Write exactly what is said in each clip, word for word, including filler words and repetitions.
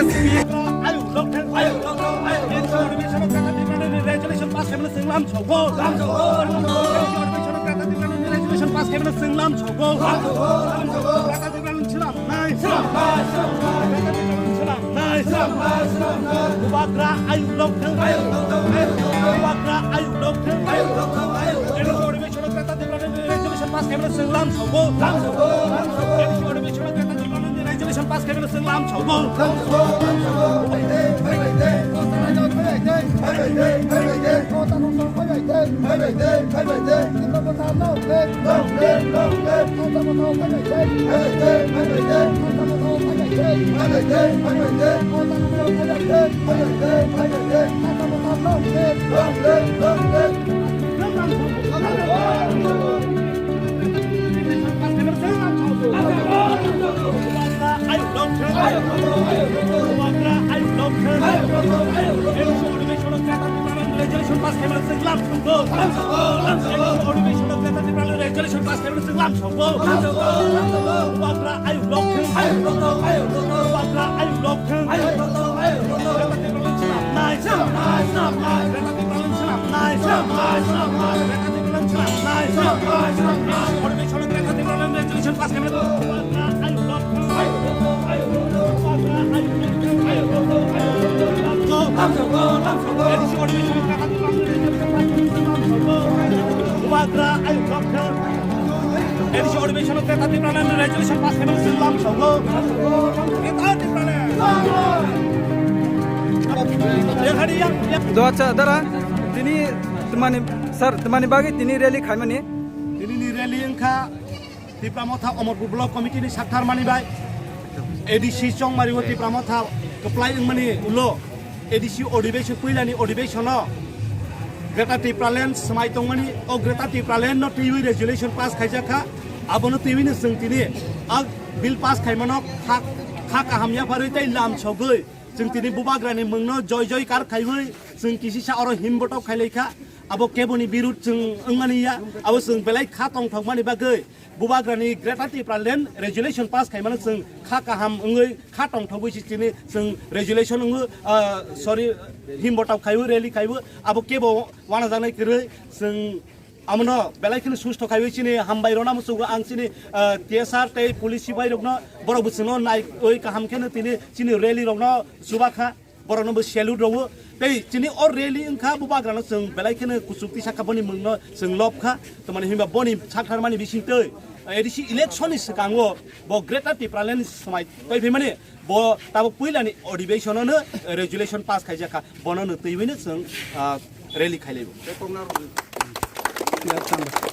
Ayuk lokthang, ayuk lokthang, ayuk lokthang. Resolution pass khaimano chwng lam sogo. Lam sogo, lam sogo. Resolution pass khaimano chwng lam sogo. Lam sogo, lam sogo. Kata Tiprani chwng lam nai. Chwng lam nai, chwng lam nai. Kata Tiprani chwng lam nai. Chwng lam nai, chwng lam nai. Bubagra ayuk lokthang, ayuk lokthang, ayuk lokthang. Bubagra ayuk lokthang, ayuk lokthang, ayuk lokthang. Resolution pass khaimano chwng lam sogo. Lam sogo, lam sogo. Resolution pass khaimano chwng lam sogo. Lam sogo, lam sogo. Resolution pass khaimano chwng lam songbo. Lam songbo, lam songbo. Resolution pass khaimano chwng lam songbo. Lam songbo, lam songbo. Bubagra ayuk lok thung. Ayuk lok thung, ayuk lok thung. Bubagra ayuk lok thung. Ayuk lok thung, ayuk lok thung. Greater Tipraland swnam nai. Swnam nai, swnam nai. Greater Tipraland swnam nai. Swnam nai, swnam nai. Greater Tipraland swnam nai. Swnam nai, swnam nai. Resolution pass khaimano. Bubagra ayuk lok thung. Ayuk lok thung, ayuk lok thung. Bubagra ayuk lok thung. Ayuk lok thung, ayuk lok thung. Lam songbo, lam songbo. Bubagra ayuk lok thung. A D C odibeshono Greater Tipraland resolution pass khaimano chwng lam songbo. Greater Tipraland. Yang hari yang, yang. Do acha dara, tini twmani, sir, twmani bagwi tini rally khaimani? Tini ni rally wngkha Tipra Motha Omorpur Block Committee ni sakthar mani bai A D C Chongmari o Tipra Motha kwplai wngmani ulo A D C odibesho puilani odibeshono Greater Tipraland swmai tongmani, o Greater Tipraland no twiwi resolution pass khaijak kha. Abono twiwi no chwng tini a bill pass khaimano kha, kha kaham yapharwi tei lam sogwi chwng tini Bubagrani mungno joy joy kar khaiwi chwng kisisa oro himbotok khailai kha. Abo keboni birud chwng wngmani ya, abo chwng belai kha tongthokmani bagwi Bubagrani Greater Tipraland resolution pass khaimano chwng kha kaham wngwi kha tongthogwi si chini chwng resolution wngwi, ah, sorry, himbotok khaiwi rally khaiwi abo kebo wanajaknai kwrwi chwng amono belai kheno susto khaiwi chini hambai rwna muchungo ang chini, ah, T S R tei police sipai rokno borok bo chwngno naiwi kaham kheno tini chini rally rokno chuba kha. Borokno bo salute rwo. Tei chini o rally wngkha Bubagrano chwng belai kheno kuchuk tisa kha boni mungno chwng lob kha. Tamani hinba boni sakharmani bisingtwi A D C election ni swkango bo Greater Tipraland ni swmai twi phaimani bo tabuk puilani odibeshono no resolution pass khaijak kha. Bono no twiwi no chwng, ah, rally khailaibo.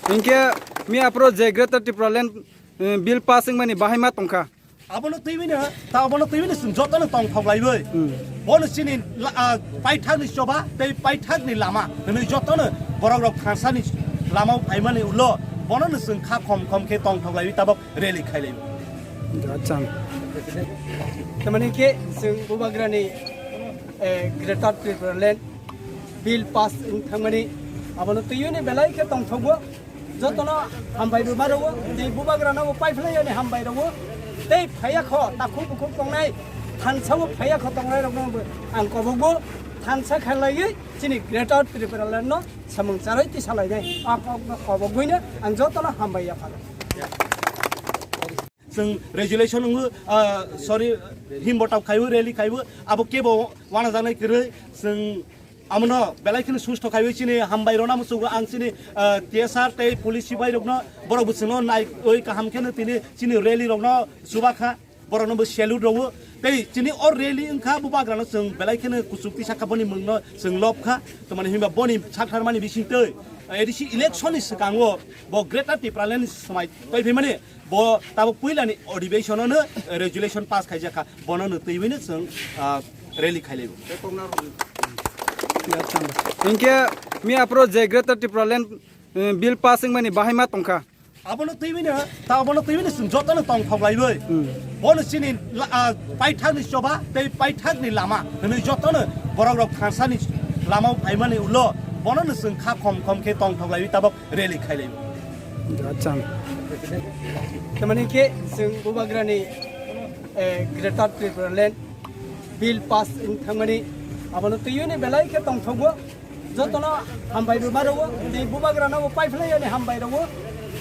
Hinkhe miya aphuru je Greater Tipraland, eh, bill pass wngmani bahai ma tongkha. Abono twiwino, ta abono twiwino chwng jotono tongthok laiwi. Hmm. Bono chini la-, ah, paithakni choba tei paithakni lama hwnwi jotono borok rok thansani lamao phaimani ulo bono no chwng kha khom khom khe tongthok laiwi tabok rally khailaiwi. Acha. Tamani khe chwng Bubagrani, eh, Greater Tipraland bill pass wng thangmani abono twiwino belai khe tongthokgo. Jotono hambai rwma rwo, tei Bubagrano bo paiphlai yani hambai rwo. Tei phaiya kho, takhuk bukhuk tongnai, thansa o phaiya kho tongnai rokno bo ang kobokbo thansa khalaiwi chini Greater Tipraland no samung charwi tisa lainai. A kokno kobokgwino ang jotono hambai yapharo. Chwng resolution wngwi, ah, sorry, himbotok khaiwi, rally khaiwi, abo kebo wanajaknai kwrwi, chwng amono belai kheno susto khaiwi chini hambai rwna muchungo ang chini, ah, T S R tei police sipai rokno borok bo chwngno naiwi kaham kheno tini chini rally rokno chuba kha, borokno bo salute rwo. Tei chini o rally wngkha Bubagrano chwng belai kheno kuchuk tisa kha boni mungno chwng lob kha, tamani hinba boni sakharmani bisingtwi A D C election ni swkango bo Greater Tipraland ni swmai twi phaimani. Bo tabuk puilani odibeshono no resolution pass khaijak kha, bono no twiwino chwng, ah, rally khailaibo. Hinkhe miya aphuru je Greater Tipraland, eh, bill pass wngmani bahai ma tongkha. Abono twiwino, ta abono twiwino chwng jotono tongthok laiwi. Hmm. Bono chini la-, ah, paithakni choba tei paithakni lama hwnwi jotono borok rok thansani lamao phaimani ulo bono no chwng kha khom khom khe tongthok laiwi tabok rally khailaibo. Acha. Tamani khe chwng Bubagrani, eh, Greater Tipraland bill pass wng thangmani abono twiwino belai khe tongthokgo. Jotono hambai rwma rwo, tei Bubagrano bo paiphlai yani hambai rwo.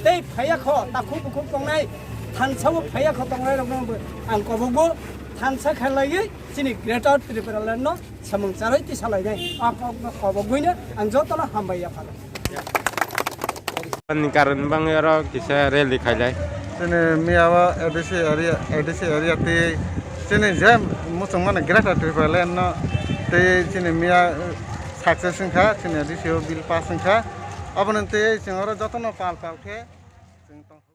Tei phaiya kho, takhuk bukhuk tongnai, thansa o phaiya kho tongnai rokno bo ang kobokbo thansa khalaiwi chini Greater Tipraland no samung charwi tisa lainai. A kokno kobokgwino ang jotono hambai yapharo. Ani karon bangwi oro kisa rally khailai. Chini miya o A D C area, A D C area twi chini je muchung mano Greater Tipraland no twi chini miya success wngkha, chini A D C o bill pass wngkha. Aboni twi chwng oro jotono pal pal khe chwng tong-